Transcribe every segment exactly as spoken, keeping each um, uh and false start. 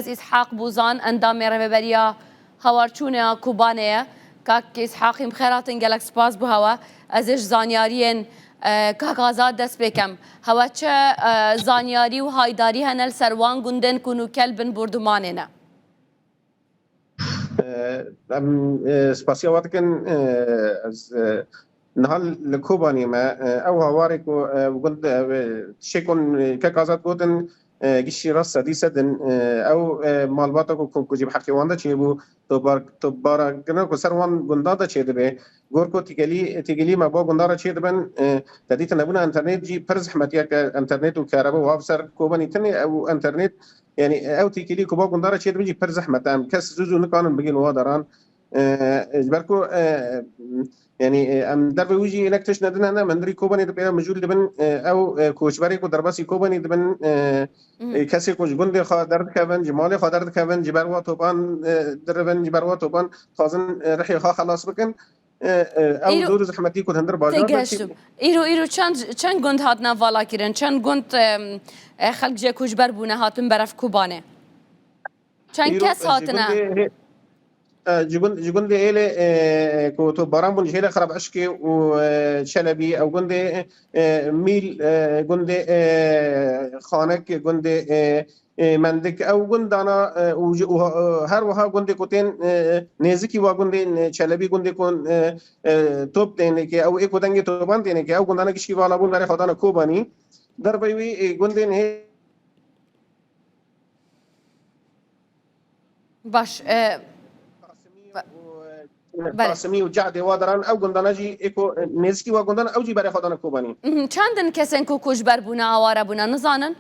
Îshaq Bûzan, endamê Rêveberiya Hawarçûnê ya Kobanê ye. Kak Îshaq, hîn bi xêr hatin, gelek spas bo hewe. Ez ê ji zanyariyên, e, Kak Azad dest pê kem. Hewe çi, e, zanyarî û haydarî hene li ser wan gundên ku nûke li bin bordumanê ne? E, em, e, spasiya we dikin, e, ez, e, niha li Kobanê me, e, ew hawarê ku, e, gund, e, tiştê ku, e, Kek Azad gotin, e, giştî rast sedî sed in, e, ew, e, malbata ku, ku, ku jî bi heqê wan de çêbû, topbar-, topbarakirina ku ser wan gundan de çêdibe, gor ku têkilî, têkilî me bo gundan re çêdibin, e, te dîtin nebûna înternet jî pir zehmetiyeke înternet û kerebe û av ser Kobanê tune ew înternet, yanî ew têkilî ku bo gundan re çêdibin jî pir zehmet e. Em kes zû zû nikanin bigin wa daran. E, ji ber ku, e, yanî, e, em dervê wî jî hinek tişt nedine ne, em hundirî Kobanê dibê, em mijûl dibin, e, ew, e, koçberê ku derbasî Kobanê dibin, e, Mhm. e, kesê ku ji gundê xwe derdikevin, ji malê xwe derdikevin, ji ber wa topan, e, dirivin, ji ber wa topan dixwazin, e, rihê xwe xelas bikin. E, e, ew Îro zor û zehmetî ku li hundir bajar de têgihiştim. Îro, îro çend, çend gund hatine valakirin? Çend gund, em, e, xelk jê koçber bûne, hatin berev Kobanê? Çend Îro, kes e, ji hatine? Gundê hê-, e, ji gund-, ji gundê Êlê, e, ku topbaran bûn, ji Êlê Xerab Eşkê û, e, Çelebî, ew gundê, e, Mîl, e, gundê, e, Xanek, gundê, e, e, Mendik, ew gundana, e, û ji, û, e, her wiha gundê ku tên, e, nêzikî wa gundên, e, Çelebî, gundê ku, e, e, top tênê ke, ew ê ku dengê topan tênê ke, ew gundana gişkî vala bûn berê xwe dana Kobanî. Dervey wî, e, gundên hê- Baş, e, Qasimî û, e, Belê. Qasimî û Cehdê wa daran ew gundana jî ê ku, e, nêzikî wa gundana ew jî berê xwe dana Kobanî. Mhm, çend in kesên ku koçber bûne, aware bûne, nizanin?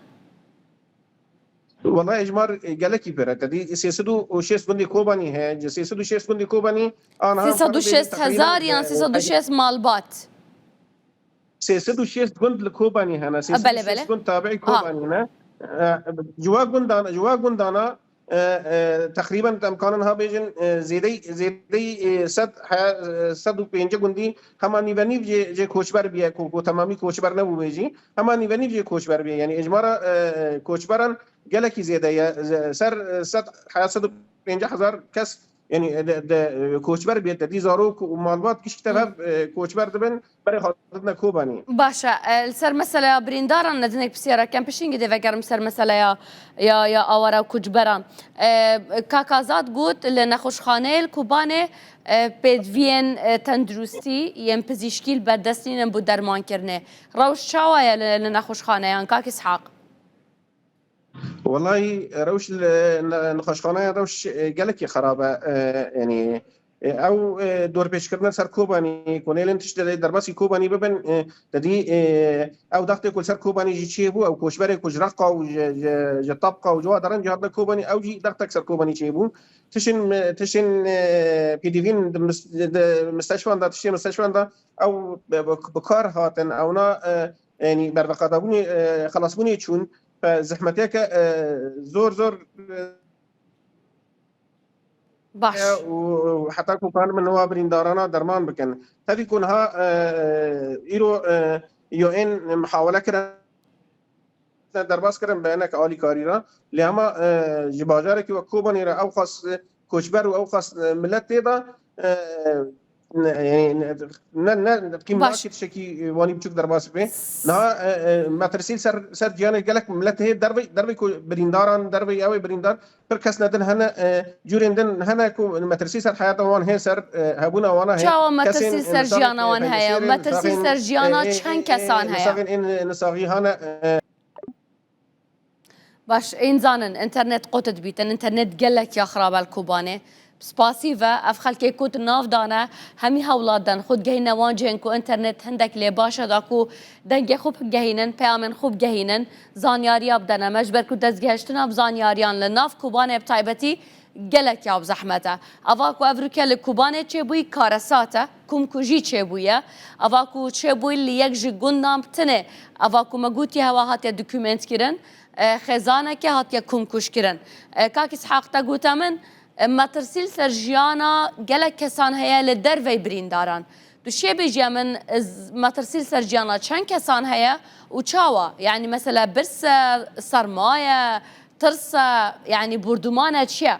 Wela êjmar, e, gelekî pir e. Te dî sê sed û şêst gundê Kobanî heye. Ji sê sed û şêst gundê Kobanî, aniha sê sed û şêst hezar yan, e, sê sed û şêst malbat? Sê sed û şêst gund li Kobanî hene, Belê, belê. sê sed û şêst gund tabiî Kobanî ne. E, ji wa gundan, ji wa gundana, e, e, teqrîben em kanin ha bêjin, e, zêdey, zêdey, e, sed he, e, sed û pêncî gundî hema nîvenîv jê, jê koçber biye, ku, ku temamî koçber nebû bêjî, hema nîvenîv jê koçber biye. Yanî êjmara, e, e, koçberan gelekî zêde ye. Ze-, ser, e, sed he, sed û pêncî hezar kes Yanî, e, de, de, e, koçber bê, te dî zarok û malbat gişk tev hev, e, koçber dibin, berê xwe didine Kobanî. Baş e, e, li ser meseleya birîndaran ne dinek pisyara kem pişingî dê vegerim ser meseleya ya, ya awara û koçberan. E, Kak Azad got, li nexweşxaneyê li Kobanê, e, pêdiviyên, e, tenduristî yên pizîşkî li ber dest nînin bo dermankirinê. Rewş çawa ye li, li nexweşxaneyan, Kak Îshaq? Welahî, rewş li ne-, nexweşxaneya rewş, e, gelekî xerab e. E, yanî, e, ew, e, dorpêçkirine ser Kobanî, ku nêlên tiştê derbasî Kobanî bibin, e, te dî, e, ew daxtê ku li ser Kobanî jî çêbû, ew koçberê ku ji Reqa û ji, ji, ji Tabqa û ji wa derin jî hatine Kobanî, ew jî daxtek ser Kobanî çêbû. Tişên, tişên, e, pêdivîn di mis-, di misteşfan de, tiştê misteşfan de ew bi, bi, bi kar hatin, ewna, e, yanî berveqadabûnê, e, xelasbûnê çûn, e, zehmetiyeke, e, zor zor, e, Baş. e, û, û heta ku karin min wa birîndarana derman bikin. Tevî ku niha, e, îro, e, yo ên muhawele kirin, derbas kirin bi hinek alîkarî re. Lê hema, e, ji bajarekî wek Kobanê re ew xas, e, koçber û ew xas, e, milet tê de, e, ne, yanî ne, ne, ne, qîm Baş. nakê tiştekî, e, wanî biçûk derbas bibe. Niha, e, e, metirsî ser, ser ciyanê gelek milet heye dervey, dervey ku birîndaran, dervey ew ê birîndar, pir kes ne din hene, e, cûrên din hene ku metirsî ser heyata wan heye, ser, e, hebûna wana heye. Çawa Kesên metirsî ser nisaxên, jiyana e, wan heye? Peyveşêrê, Metirsî nisaxên, ser jiyana e, e, çend e, kesan heye? Nisaxên ên nisaxî hane, e, Baş, ên zanin, înternet qut dibîtin, înternet gelek ya xirab e li Kobanê. Spasî ve, ev xelkê ku di nav de ne, hemî hewla den, xwe digehîne wan cihên ku înternet hindek lê baş e, da ku dengê xwe bigehînin, peyamên xwe bigehînin, zanyariya bidene me, ji ber ku destgehiştina bi zanyariyan li nav Kobanê bi taybetî gelek ya bi zehmet e. Eva ku ev rûke li Kobanê çêbûyî karesat e, komkujî çêbûye. Eva ku çêbûyî li yek ji gundan bi tinê. Eva ku me gotiye hewa hatiye dokumentkirin, e, xêzaneke hatiye komkuj kirin. E, Kak Îshaq, te gote min, e, metirsî li ser jiyana gelek kesan heye li dervey birîndaran. Tu şê bêjiye min, e, z-, metirsî li ser jiyana çend kesan heye û çawa? Yanî mesela birse, sermaye, tirsa, yanî bordûmana çi ye?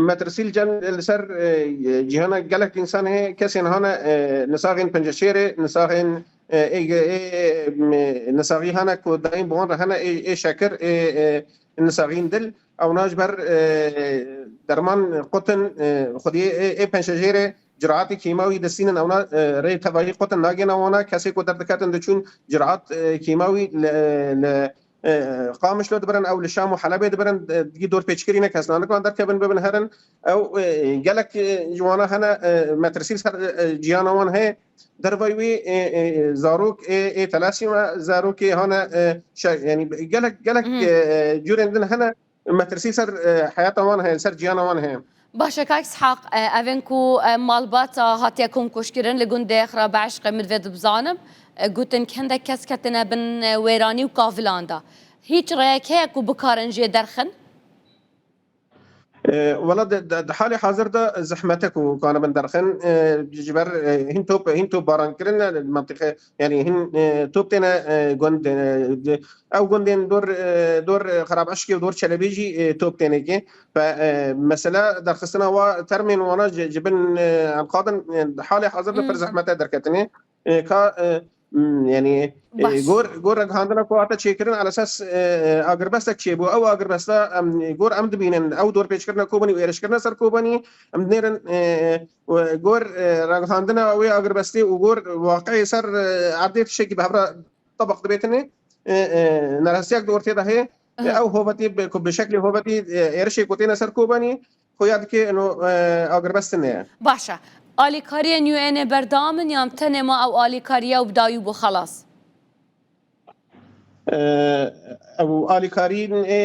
Metirsî li cem, li ser, e, cîhana gelek însan heye, kesên hane, e, nisaxên penceşêrê, nisaxên, e, ê, ê, ê, m-, nisaxî hene ku dayîn bi wan re hene, ê, ê şekir, ê, e, nisaxîn dil. Ewna ji ber, e, derman qutin, e, xwedî ê, ê penceşêrê ciraatê kîmawî distînin, ewna, e, rê tevayî qutin nagêne wana, kesê ku derdiketin diçûn ciraat, e, kîmawî li, li, e, Qamişlo dibirin, ew li Şam û Helebê dibirin, e, digî dorpêçkirî ne kes nanikan derkevin bibin herin. Ew, e, gelek, e, ji wana hene, e, metirsî ser, e, ciyana wan heye. Dervayî wî, e, e, zarok, ê, ê telasî me, zarokê hane, e, şe-, yanî gelek, gelek, Mhm. e, curên din hene, metirsî ser, e, heyata wan heye, ser ciyana wan heye. Baş e, kak Ishaq, e, evên ku, e, malbata hatiye komkujkirin li gundê Xirabe Eşqê, min divê dibizanim, e, gotin ki hindek kes ketine bin, e, wêranî û kavilan de. Hîç rêyek heye ku bikarin jê derxin? E, wela di, di, di halê hazir de zehmet e ku kanibin derxin, e, ji ber, e, hîn top, hîn top baran kirine, mentiqe, yanî hîn, e, top têne, e, gund, e, di, ew gundên dor, e, dor, e, Xirab Eşkê û dor Çelebê jî, e, top têne kê. Fe, e, mesela derxistina wa termên wana ji, ji bin, e, em qadin, e, di halê hazir de pir Hmm. zehmet e derketinê. E, ka, e, m, yanî, e, Baş. gor, gor ragihandina ku hate çêkirin, el esas, e, e, agirbestek çêbû. Ew agirbesta, em, gor em dibînin, ew dorpêçkirina Kobanî û êrişkirina ser Kobanî, em dinêrin, e, e, gor, e, ragihandina wê agirbestê û gor waqiê ser, e, erdê tiştekî bi hev re tebiq dibêtinê, e, e, nerastiyek di ortê de heye. Aha. Ew hovetî bi, ku bi şeklê hovetî, e, êrişê ku têne ser Kobanî, xuya dike ino, e, agirbest tune ye. Baş e. Alîkariyên U N ê berdewam in yan tenê ma ew alîkariye û bi dawî bû xelas? E, ew alîkariyên ê,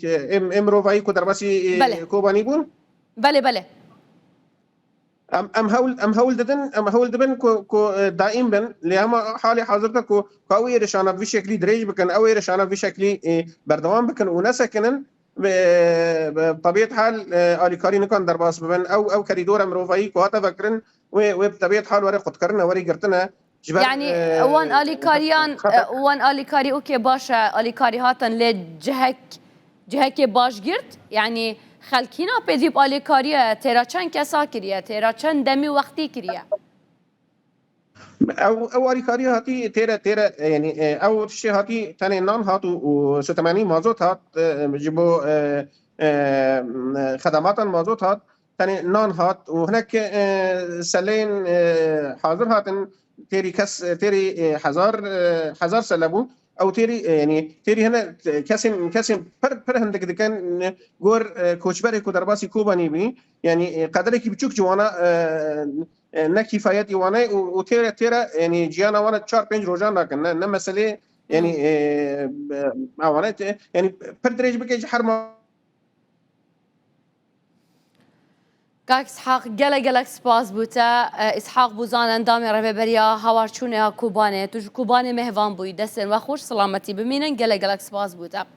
ê, ê mirovayî ku derbasî, e, Belê. Kobanî bûn? Belê, belê. Em, em hewl, em hewl didin, em hewl dibin ku, ku, e, daîm bin. Lê hema halê hazir de ku, ku ew êrişana vî şeklî dirêj bikin, ew êrişana vî şeklî, e, berdewam bikin û nesekinin, bi, bi tebîet hal, e, alîkarî nikan derbas bibin. Ew, ew kerîdora mirovayî ku hate vekirin, wê, wê bi tebîet hal were qutkirine, were girtine. Ji ber, Yanî, e, wan alîkariyan, xeter- e, wan alîkarî, okê, baş e, alîkarî hatin, lê cihek, cihekê baş girt, yanî xelkîna pêdî bi alîkariye, têra çend kesa kiriye, têra çend demî wextî kiriye? Ew, ew alîkarî hatî têre, têre, e, yanî, e, ew tiştê hatî tenê nan hat û, û sutemenî mazot hat, e, ji bo, e, e, xedematan mazot hat. Tenê nan hat û hinek, e, seleyên, e, hazir hatin, têrî kes, têrî, e, hezar, e, hezar sele bû. Ew têrî, e, yanî têrî hene, e, kesên, kesên pir, pir hindik dikin, e, gor, e, koçberê ku derbasî Kobanî bî. Yanî, e, qederekî biçûk ji wana, e, e, ne kîfayetî wana ye û, û têre, têre, yanî ciyana wana çar pênc rojan nakin. Ne, ne meselê, yanî, Hmm. e, e, ewana te, yanî pir dirêj bike ji her ma- Kak Îshaq, gelek gelek spas bo te. E, Îshaq Bozan, endamê Rêveberiya Hawarçûnê ya Kobanê. Tu ji Kobanê mêvan bûyî. Destên we xweş, selametî bimînin. Gelek gelek spas bo te.